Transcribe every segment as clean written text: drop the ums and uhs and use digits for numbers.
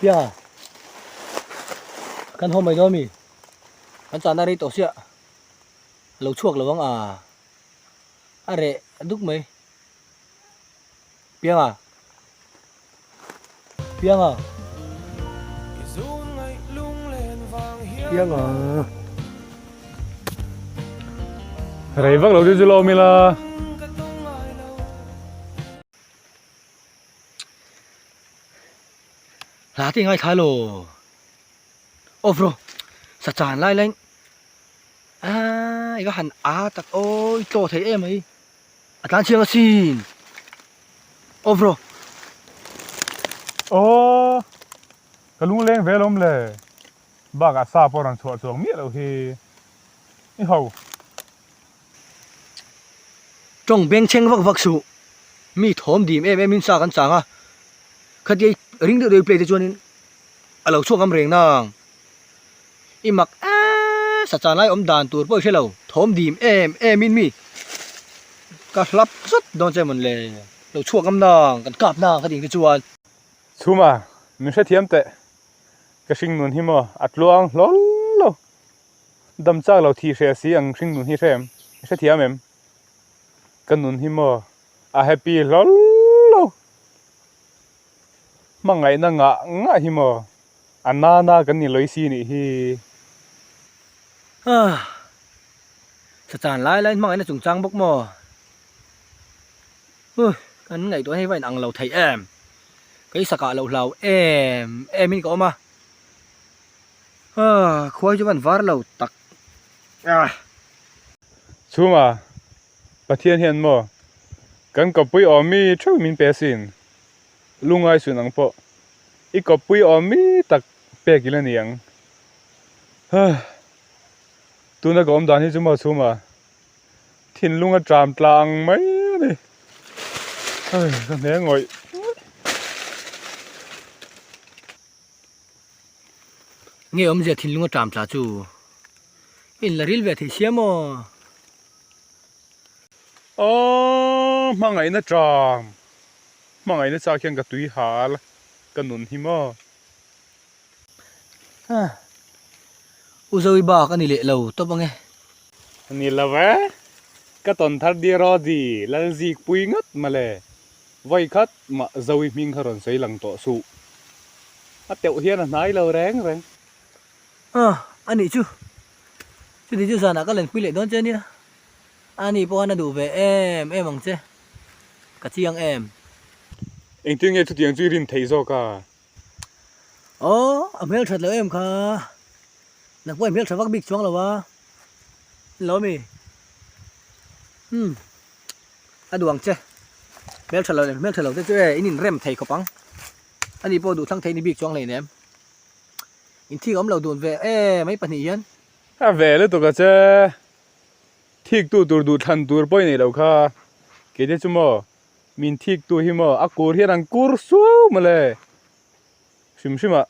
Pianga, kan haw mai dawn mi? Kan chahna rei tawh sia, a lo chhuak lo ang a, a reh duk mai. Pianga, Pianga, Pianga. Rei vak lo chu chu lawm ila. Hla te ngaithla lo. Aw bro, sa chan lai laiin aaa i va han a tak aw i tlaw thei em mai. A tlan chhiang asin. Aw bro. Aw, ka lungleng ve alawm le. Bakah sa pawh rawn chhuah chuang miah loh hi. I ho. Tawng bengchheng vak vak suh, mi thawm dim em em in sa kan chang a, khatia ring deuh deuh i play te chuanin a lo chhuak ngam reng nang. I mak eee sa chan lai awm dan tur pawh i hre lo, thawm dim em em in mi ka hlap zut dawn che mawn le, lo chhuak ngam nang, kan kap nang khatin te chuan. Chhuma, min hrethiam teh, ka hringnun hi maw a tluang hlawl lo. Dam chak lo thih hreh si ang hring nun hi hre em? I hrethiam em? Ka nun hi maw a happy hlawl lo. Hmangaihna ngah ngah hi maw a nana kan ni lawih si nih hi. Ahh. Sachan lai laiin hmangaihna chungchang bawk maw? Huh, kan ngaihtuah hei va inang lo thei em? Kei sakah lo hlau em em in ka awm a. Ahh khuai chu van var lo tak ah. Chhunga Pathian hian maw kan kawppui awm mi theuh min pe asin, lungai sun ang pawh i kawppui awm mi tak pek ila ni ang. Huh tuna ka awm dan hi chu maw chhunga thinlung a tram tla ang mai a ni. Hei ka hne ngawih ngawih. Nge awmzia thinlung a tram tla chu in la ril ve thei sia maw? Aww hmangaihna tram, hmangaihna chak hian ka tui hal ka nun hi maw? U Zoe bak a ni leh lo tawp ange. Ni lo e, ka tawn thar dir aw di Lalzik pui ngat mawle. Vawi khat mah Zoe hming kha rawn sawi lang tawh suh. A teuh hian a hnai lo reng reng. Ah, a nih chu. Chuti chu zanah ka lenpui leh dawn che nia. A ni pawh khan a duh ve em em ang che. Ka chiang em. Engtin nge chutiang chu i rin theih zawk a? Aw, a hmel that lo em kha. Nang pawh i hmel tha vak bik chuang lo a. Lo mi. Umm. A duh ang che. Hmel tha lo leh hmel tha lo te chu e in inrem thei khawp ang. Ani pawh duh thlang thei ni bik chuang hlei nem. In thik a awm lo dun ve e mai pahnih hian. A ve lutuk a che. Thik tu tur duh thlan tur pawh i nei lo kha. Kei te chu maw min thik tu hi maw a kur hian an kur suau mawle. Hrim hrim ah.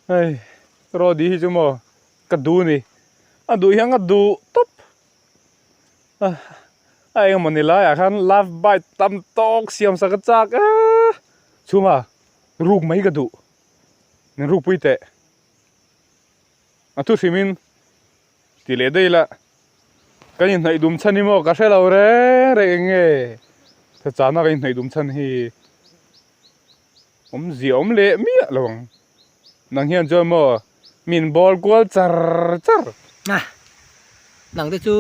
Hei Rody hi chu maw ka duh ni. A duh hian ka duh tawp. A engemaw ni laiah khan love bite tam tawk siam sak a chak e chhunga ruk mai ka duh min ruk pui teh a thu hrimin ti leh daih ila kan inhnaih dum chhan hi maw ka hre lo reng reng eng nge chana kan inhnaih dum chhan hi awmzia awm leh miah lo ang nang hian chuan maw min bawl kual char char. A, nang te chu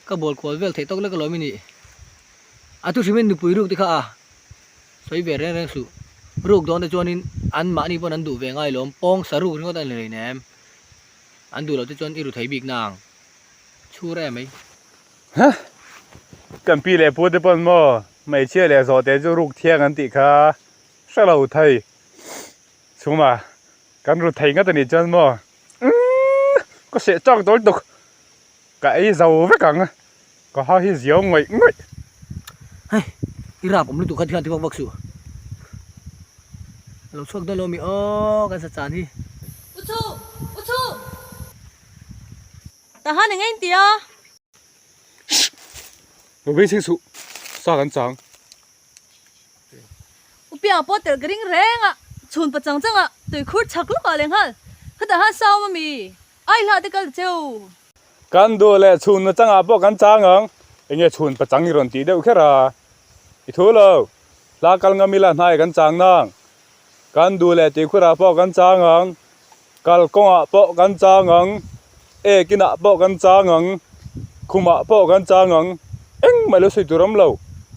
ka bawl kual vel theih tawk lek alawm i nih. A thu hrimin nupui ruk te kha a sawi ve reng reng suh. Ruk dawn te chuanin an mahni pawn an duh ve ngai lawm, pawng sa ruk ringawt a ni rei nem. An duh loh te chuan i ru thei bik nang. Chhur em mai. Huh! Kan pi leh pu te pawn maw hmeichhia leh zawhte chu ruk thiang an tih kha hre lo thei. Chhuma kan ru thei ngat a nih chuan maw umm ka seh chak dawn tuk ka ei zo vek ang ka ha hi ziau ngawih ngawih. Hei i rap awm lutuk kha ti khan ti vak vak suh. A lo chhuak dawn lo mi aw kan sa chan hi. U Chu! U Chu! Tahan eng eng tia? Lo vei chhing suh, sa kan chang. Upiang pawh tel ka ring reng a. Chhun pachang changah tuikhur chhak lawkah leh nghal. Khatah han saum ami? Ai hlah te kal cheu. Kan duh leh chhun pachangah pawh kan chang ang. Enge chhun pachang i rawn tih deuh kher a? I thu lo. Hla kal ngam ila hnai kan chang nang. Kan duh leh tuikhurah pawh kan chang ang. Kal kawngah pawh kan chang ang. Ek inah pawh kan chang ang. Khumah pawh kan chang ang. Engmah lo sawi tur awm lo.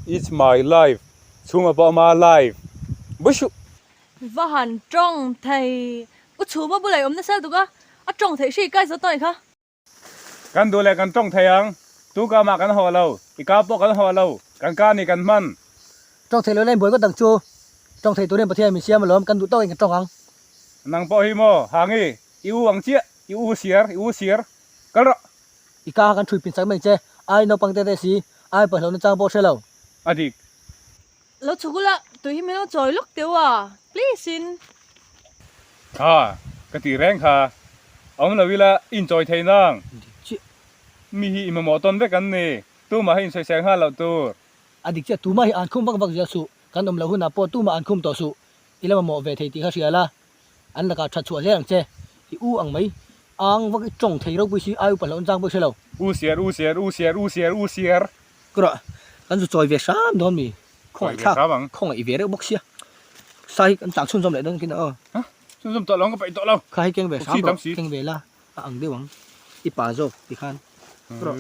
It's my life. Chhunga pawh ama live bushu. Va han tawng thei. U chhuma bulah i awm nasa lutuk a, a tawng theih hri kai zo tawh kha. Kan duh leh kan tawng thei ang, tu ka mah kan haw lo, i ka pawh kan haw lo, kan ka ni kan hman. Tawng thei lo la in buai ngawt ang chu, tawng thei turin Pathian min siam alawm, kan duh tawkin kan tawng ang. Nang pawh hi maw, Hangi, i u ang chiah, i u siar, i u siar, kal rawh. I ka kan thui pin sak mai che, ai naupang te te si, ai pawhlo nachang pawh hre lo. A dik. Lo chhuk ula, tui hi min lo chawi lawk teu a, please in. Kha, ka tih reng kha. Awm lo ila, i inchawi thei nang. Dik chiah. Mi hi i mamawh tawn vek an ni. Tumah hi insawisel nghal loh tur. A dik chiah, tumah hi an khum vak vak zel suh. Kan awm loh hunah pawh tumah an khum tawh suh. I la mamawh ve thei tih kha hria la. An lakah that chhuah zel ang che. I u ang mai. Ang vak i tawng thei ropui si, ai upa hlauh chang pawh i hre lo. U siar, u siar, u siar, u siar, u siar. Kawrah kan zu chawi ve hram dawn mi? Khawngaih thlak, khawngaih ve reuh bawk sia. Sai hi kan chang chhunzawm leh dawn kin a aw. Hah? Chhunzawm tawh lo ang ka paih tawh lo. Kha hi keng ve hram rawh, keng ve la, a ang deuh ang. I pa zawk ti khan. Rawh.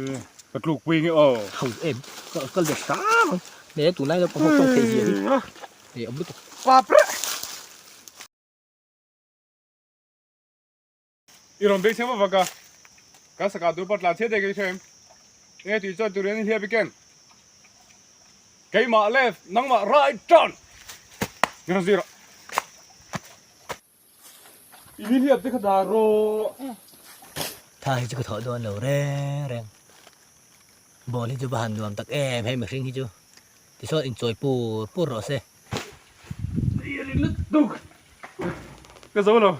Ka tluk pui nge aw. Ho em, ka kal ve hram ang. Hne tunlai lo pawh tawng theih zia hi. Hne awm lutuk. Pa preh. I rawn beng chheng vak vak a, kan sakah tur pawh tlan chhiat daih ka hre em? Enge tih chuan tur hian i hliap i ken? Keimah left, nangmah right turn! Ni rawn zir rawh. I ni hliap te kha dah rawh. Tha hi chu ka thawh dawn lo reng reng. Ball hi chu va han nuam tak em hei mihring hi chu. Tichuan inchawi pur pur rawh se. I ring lutuk. Ka zo lo.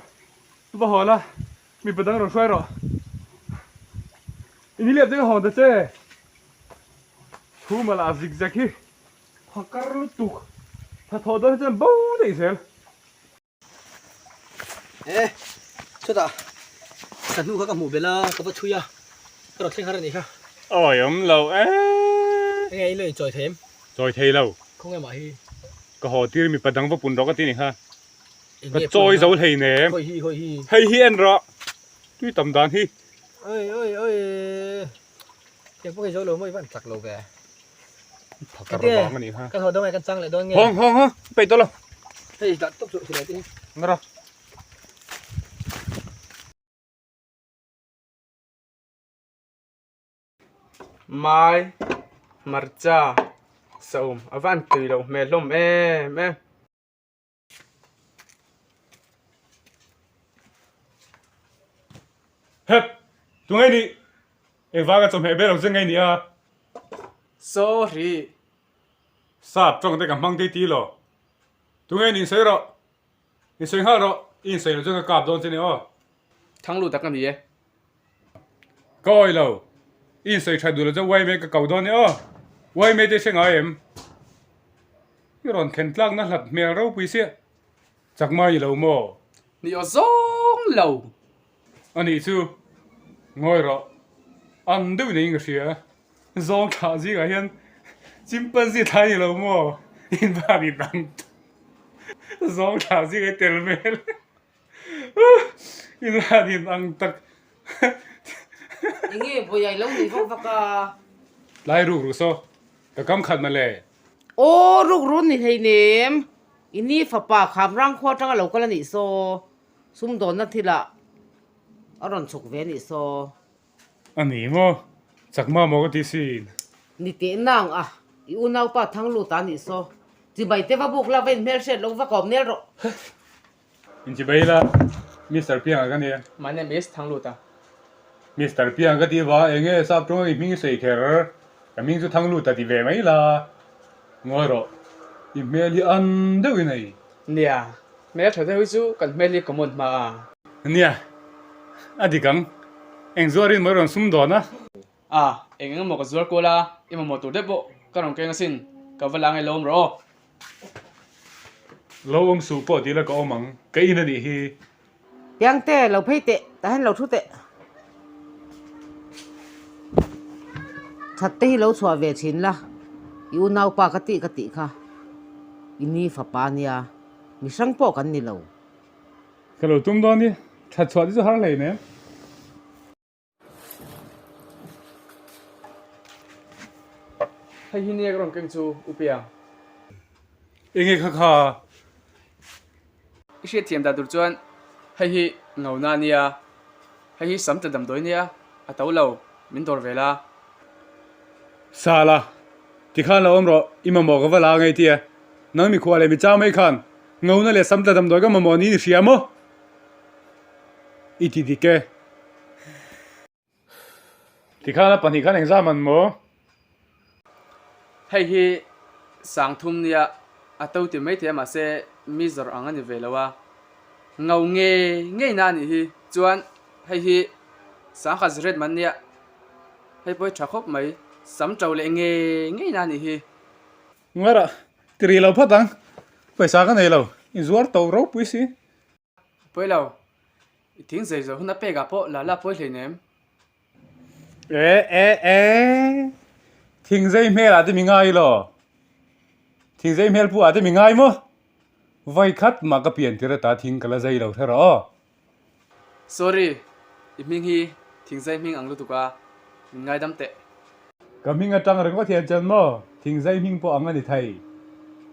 Va haw la, mipa dang rawn hruai rawh. I ni liap te ka hawn ta che. Chhuma lah zik zek hi phakar lutuk. Tha thawh dawn hi chuan bo daih zel. E, chutah ka hnu kha ka hmuh belh a, ka va chhui a, ka rawn thleng har a nih kha. Awi awm lo e. Enge in lo inchawi thei em? Chawi thei lo. Khawnge mah hi? Ka haw tir mipa dang va pun rawh ka ti nih kha. Ka chawi zo hlei nem. Hei hi en rawh. Tui tam dan hi. Oi oi oi. Tiang pawh hi zo lo maw i van chak lo ve. Phakar vang a nih kha. Kan haw dawn nge kan chang leh dawn nge. Hawng hawng hawng peih tawh lo. Hei dah tawp chu silai te hi. Ngara. Mai, hmarcha, saum a van tui loh hmel hlawm em em. Hep! Tu ngei nih? Engvanga chawhmeh ber lo che ngei nih a? Sorry! Sap tawng te ka hmang tih ti lo. Tu ngei nih insawi rawh. Insawi nghal rawh. I insawi loh chuan ka kap dawn che ni aw. Thang lut tak a ni e. Ka awi lo. I insawi tha duh lo chuan uaime ka ko dawn nia aw. Uaime te hre ngai em? I rawn thlen tlakna hlat hmel ropui sia. Chakma i lo maw? Ni aw zawng lo. A nih chu. Ngawi rawh. An deuh neiin ka hria. Zawng thlah zingah hian chimpanzee thla ni lo maw? Invan inang zawng thlah zingah i tel vel. Invan inang tak. Enge vawi ai lo nui vak vak a. Tlai ruk ruk saw ka kam khat male. Aw ruk run ni hleinem. I ni fapa Khamrang khua atanga lo kal a nih saw. Sumdawnna thilah a rawn chhuk ve a nih saw. A ni maw? Chakma maw ka ti sin. Ni teh nang a, i unaupa Thanglut a nih saw. Chibai te va buk la, va inhmelhriat lo va kawm nel rawh. Inchibai la, Mister Pianga ka nia. My name is Thangluta. Mister Pianga ka ti va, enge sap tawng i hming i sawi kher? Ka hming chu Thangluta ti ve mai la. Ngawi rawh, i hmel hi an deuh in ei. Nia, Hmel tha deuh hi chu kan hmel hi common hma a. Nia, a dik ang. Eng zuarin maw i rawn sum dawn a? A, eng eng emaw ka zuar kual a, i mamawh tur deuh pawh ka rawn keng asin, ka va la ngai lo awm rawh aw. Lo awm suh pawh tih la ka awm ang, ka in a nih hi. Piangte, lo phei teh, tah hian lo thu teh. That te hi lo chhuah ve thin la, i unaupa ka tih ka tih kha i ni fapa nia, mi hrang pawh kan ni lo. Ka lo tum dawn i, that chhuah te chu har hlei nem. Hei hi nia ka rawn keng chu U Piang. Enge kha kha? I hriatthiam dan tur chuan hei hi ngona a nia, hei hi sam tla damdawi a nia, a to lo, min dawr ve la. Sala, tikhan lo awm rawh, i mamawh ka va la ngei tia. Nang mikhua leh michau mai khan ngona leh sam tla damdawi ka mamawh niin i hria maw? I ti dik e. Tikhan a pahnih khan engzam an maw? Hei hi Sangthum nia a to ti maithei a mahse mi zawrh ang a ni ve lo a, ngo ngei ngei na a nih hi. Chuan hei hi Sangha Zret man nia hei pawh hi tha khawp mai, sam to leh ngei ngei na a nih hi. Ngarah ti rih lo phawt ang, pawisa ka nei lo, i zuar to ropui si. Pawi lo, i thing zei zo hun a pek ah pawh la la pawi hleinem. E e e, thing zei hmel ah te mi ngai lo, thing zei hmel pu ah te mi ngai maw? Vai khat mah ka pian tir ata thing ka la zei lo hre rawh aw. Sorry, i hming hi thing zei hming ang lutuk a, min ngaidam teh. Ka hming atang ringawt hian chuan maw thing zei hming pawh ang a ni thei.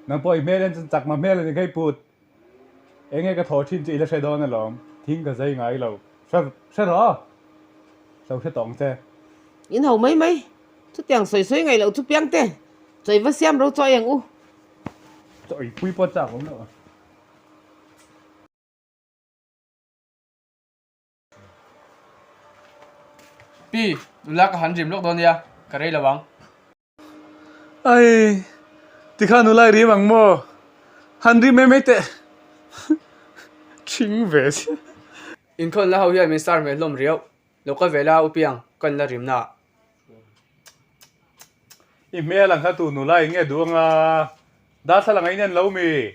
Nang pawh i hmel hian chuan chakma hmel a ni kha i put. Enge ka thaw thin chu i la hre dawn alawm, thing ka zai ngai lo. Hre hre rawh! Hlo hre tawh ang che. In ho mai mai, chutiang sawi sawi ngaih loh chu piang te, chawi va siam ro chawi ang u. Chawi pui pawh chak awm loh. Pi, nula ka han rim lawk dawn nia, ka rei lo ang. Ai, tikhan nula i rim ang maw? Han rim mai mai teh. Thing ve si. Inkhawn la ho hian min star hmel hlawm riau. Lo kal ve la U Piang, ka inla rim na. I hmel ang kha tu nula i nge duh anga darthlalang a inen lo mi?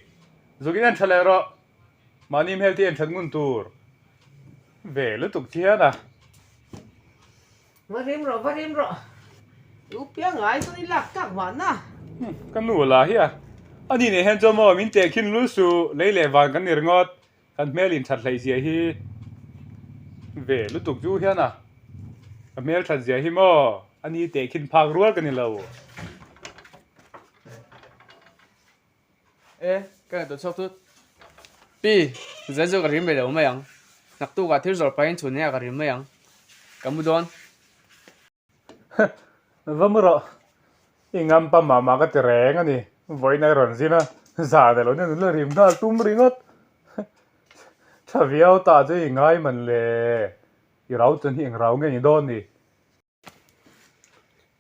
Zuk in en tha leh rawh. Mahni hmel te en that ngun tur ve lutuk chian a. Va rim rawh, va rim rawh. I u piang ngai chuan i lak tak mahna. Ka nu la hi a. A ni nei hian chuan maw min teh khin lul suh, lei leh van kan ni ringawt, kan hmel in that hleih zia hi ve lutuk chu hian a. Ka hmel that zia hi maw a ni teh khin phak rual ka ni lo. E, ka ngaihtuah chhuak tut. Pi, zai chu ka rim ve lo mai ang. Naktukah thil zawrh pahin chhun hnehah ka rim mai ang. Ka mu dawn. Va mu rawh. I ngam pa mah mah ka ti reng a ni. Vawiin a rawn zin a, zan elo nen la rim nghal tum ringawt. Tha viau ta chu i ngai man le. I rau chuan hi eng rau nge ni dawn ni?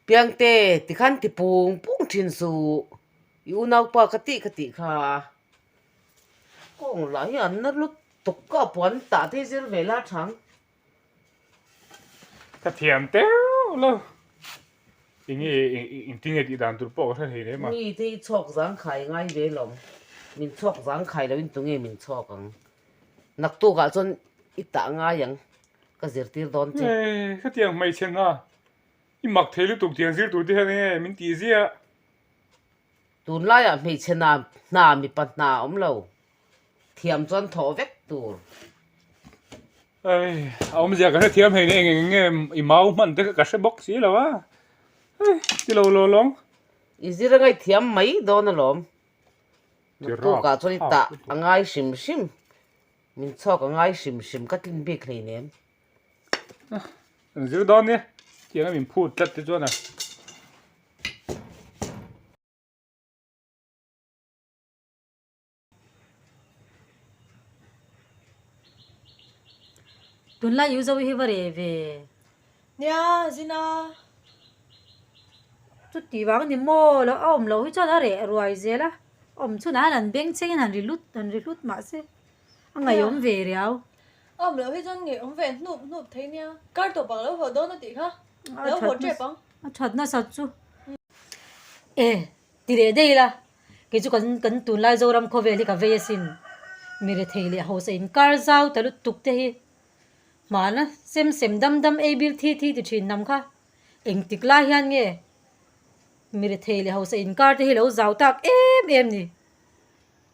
Piangte, tikhan ti pung pung thin suh. I unaupa ka tih ka tih kha. Kawng lah hi an na lutuk ka puan tah te hi zir ve la thang. Ka thiam teuh lo. Enge engtin nge tih dan tur pawh ka hre thei lem a. Mi te hi chhawk zangkhai ngai ve lawm. Min chhawk zangkhai loin tunge min chhawk ang. Naktukah chuan i tah ngai ang. Ka zirtir dawn che. Hey, khatiang hmeichhe hna i mak thei lutuk tiang zir tur te hian enge min tih ziah. Tunlaiah hmeichhe hna hna mipa hna a awm lo. Thiam chuan thawh vek tur. Ei, a awmzia ka hrethiam hei eng eng nge i mau hman te ka hre bawk si lo a. Ei, ti lo lo lawng. I zir a ngaihthiam mai dawn alawm. Naktukah chuan i tah a ngai hrim hrim. Min chhuak a ngai hrim hrim ka tlin bik hleinem. Kan zir dawn nia, tiang a min phut tlat te chuan a. Tunlai U Zoe hi va reh ve. Nia, Zina. Chuti vang a ni maw, lo a awm loh hi chuan a reh ruai zel a, awm chhunah hian an beng chengin han ri lut han ri hlut mah se a ngaihawm ve riau. A awm loh hi chuan ngaihawm ve hnup hnup thei nia, kar tawp ang lo haw dawn a tih kha, lo haw tep ang. A that nasat chu. E, ti leh daih ila. Kei chu kan kan tunlai Zoram khawvel hi ka vei asin. Mi rethei leh hausa inkar zau ta lutuk te hi hmana sem sem dam dam ei bil thi thi ti thin hnam kha engtik lai hian nge mi rethei leh hausa inkar te hi lo zau tak em em ni.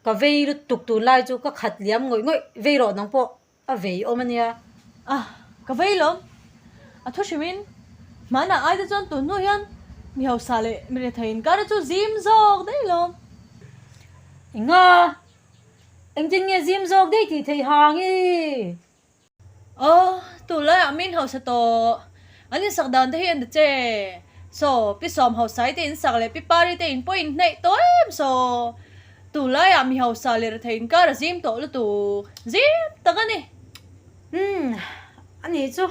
Ka vei lutuk tunlai chu ka khat liam ngawih ngawih vei rawh nang pawh. A vei awm a nia. A, ka vei lawm. A thu hrimin, hmanah ai te chuan tun hnu hian mi hausa leh mi rethei inkar te chu zim zawk daih lawm. Enga? Engtin nge zim zawk daih tih theih hang i? Aw, tunlaiah min hausa tawh. An insak dan te hi a ni che. Saw, Pi Sawm Hausai te insak leh Pi Pari te in pawh inhneih tawh em saw. Tunlaiah mi hausa leh rethei inkar a zim tawh lutuk. Zim tak a ni. Umm, a nih chu.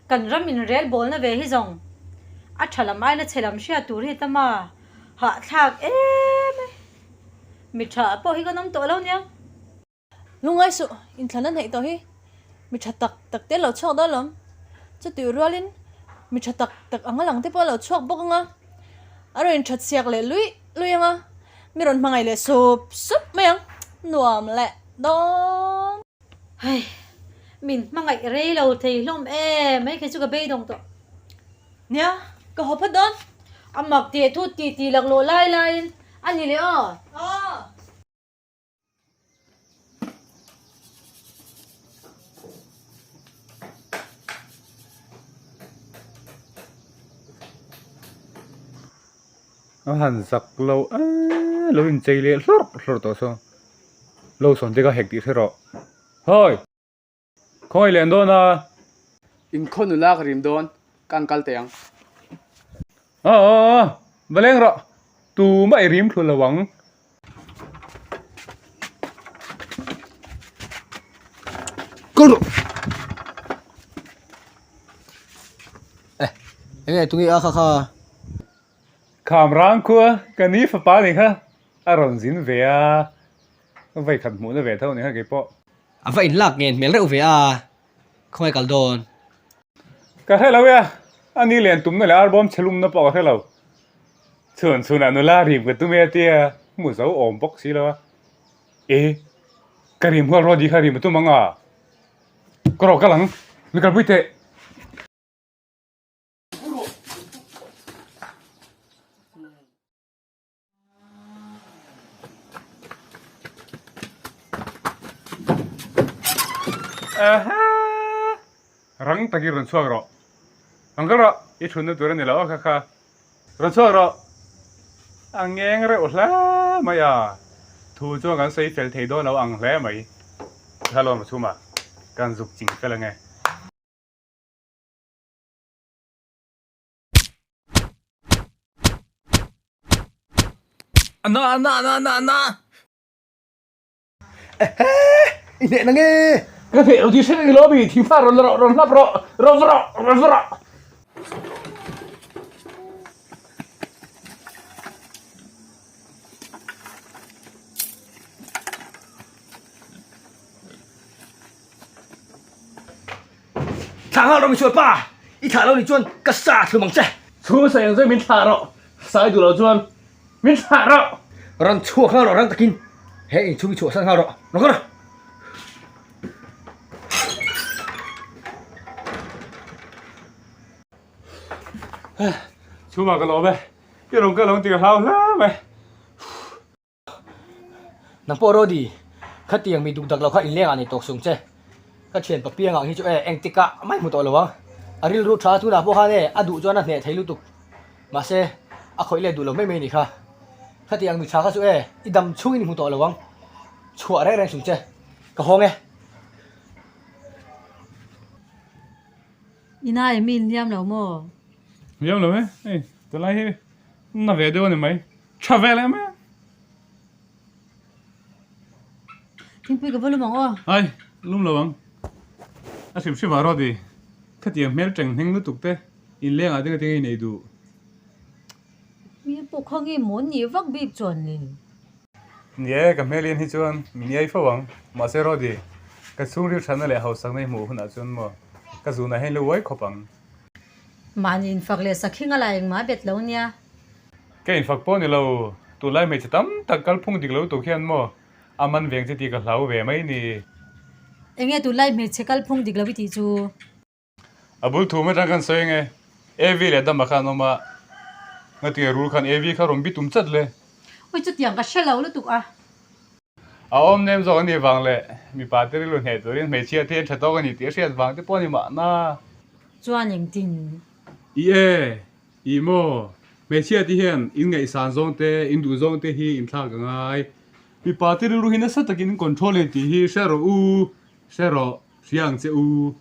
Kan ram inrel bawlna ve hi zawng. A tha lam aina chhe lam hriat tur hi tam a, hahthlak em e. Mi tha pawh hi kan awm tawh lo nia. Lungngai suh, inthlan a hneih tawh hi mi tha tak tak te lo chhuak dawn lawm. Chutih rualin mi tha tak tak anga lang te pawh a lo chhuak bawk anga, a rawn inthat siak leh luih luih anga, mi rawn hmangaih leh sup sup mai ang, nuam leh dawn. Hei, min hmangaih rei lo thei hlawm em mai kei chu ka beidawng tawh. Nia, ka haw phawt dawn. A mak teh thut tih tih laklawh lai laiin a ni leh aw. Aw. A han zak lo a lo inchei leh hlawrh hlawrh tawh saw lo sawn te kha hek tih hre rawh hawi khawngaih leh an dawn a. Inkhaw nula ka rim dawn ka an kal teh ang. Aw aw aw va leng rawh tumah i rim thlu lo ang. Kal rawh. Eh, enge tunge a kha kha? Kham rang khua ka ni fapa ni kha a rawn zin ve a, vei khat hmuhna ve tho ni kha keipawh. A va inlak ngen hmel reuh ve a, khawngaih kal dawn. Ka hre lo e a, a ni len tumna leh arbawm chhe lumna pawh ka hre lo. Chhun chhunah nula rim ka tum e a tia, hmu zo awm bawk si lo a. E, ka rim hual rual di kha rim a tum ang a. Ka rawh kal ang, mi kalpui teh. Rang takin rawn chhuak rawh. Rawn kal rawh, i thunna tur a ni lo a kha kha. Rawn chhuak rawh. A ngeng reuh hle mai a, thu chuan kan sawi fel thei dawn lo ang hle mai. Thalawm chhuma kan zuk ching fel ange. Ana ana ana ana ana Ehe i hneh na nge Ka hneh lo tih hre reng lo mi thingfa rawn la rawh rawn hlap rawh rawn va rawh rawn va rawh. Thlah nghal rawh misual pa, i thlah lo nih chuan ka sa thlum ang che. Chhung sawi ang chuan min thlah rawh, sai duh lo chuan min thlah rawh. Rawn chhuak nghal rawh rang takin he inchhung i chhuahsan nghal rawh, rawn kal rawh. Chhungah ka lawm e, i rawn kal ang tih ka hlau hle mai. Nang pawh Rody, khatiang mi dukdak lo kha inleng ah nei tawk sung che. Ka thian papiang ang hi chu e engtikah mai hmu tawh lo ang. A rilru tha tunah pawh khan e a duh chuan a hneh thei lutuk. Mahse, a khawih let duh lo mai mai ni kha. Khatiang mi tha kha chu e i dam chhungin i hmu tawh lo ang. Chhuah reng reng sung che. Ka hawng e. I nai mi inhliam lo maw? Hliam lo e, hei tunlai hi na ve deuh a ni mai. Tha ve leh mai a. Thingpui ka va lum ang aw. Ai, lum lo ang. A hrim hrim ah Rody, khatiang hmel teng hneng lutuk te inleng ah ding a tinge i nei duh. Hmel pawh kha nge maw an nih vak bik chuan le. Ni e, ka hmel in hi chuan min iai fo ang. Mahse Rody, ka chhungril thatna leh hausakna i hmuh hunah chuan maw ka zunah hian lo uai khawp ang. Mahni infak leh sakhi nga la engmah bet lo nia. Ka infak pawh ni lo. Tunlai hmeichhe tam tak kalphung dik lo tuk hian maw a man veng che tih ka hlau ve mai ni. Enge tunlai hmeichhe kalphung dik lo i tih chu? A bul thum atang khan sawi ange, Evi leh Adama kha an awm a, ngatinge rul khan Evi kha rawn bi tum chat le? Ui chutiang ka hre lo lutuk a. A awm nem zawk a nih vang leh mipa te rilru hneh turin hmeichhia te hi an tha tawk a ni tih a hriat vang te pawh a ni mahna. Chuan engtin? I e, i maw, hmeichhia te hian in ngaihsan zawng te, in duh zawng te hi in thlak a ngai. Mipa te rilru hi nasa takin in control a ni tih hi hre rawh u, hre rawh. Hria ang che u.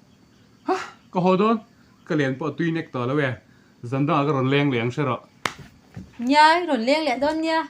Ha! Ka haw dawn. Ka len pawh tui nek tawh lo e. Zan dangah ka rawn leng leh ang hre rawh. Nia, i rawn leng leh dawn nia.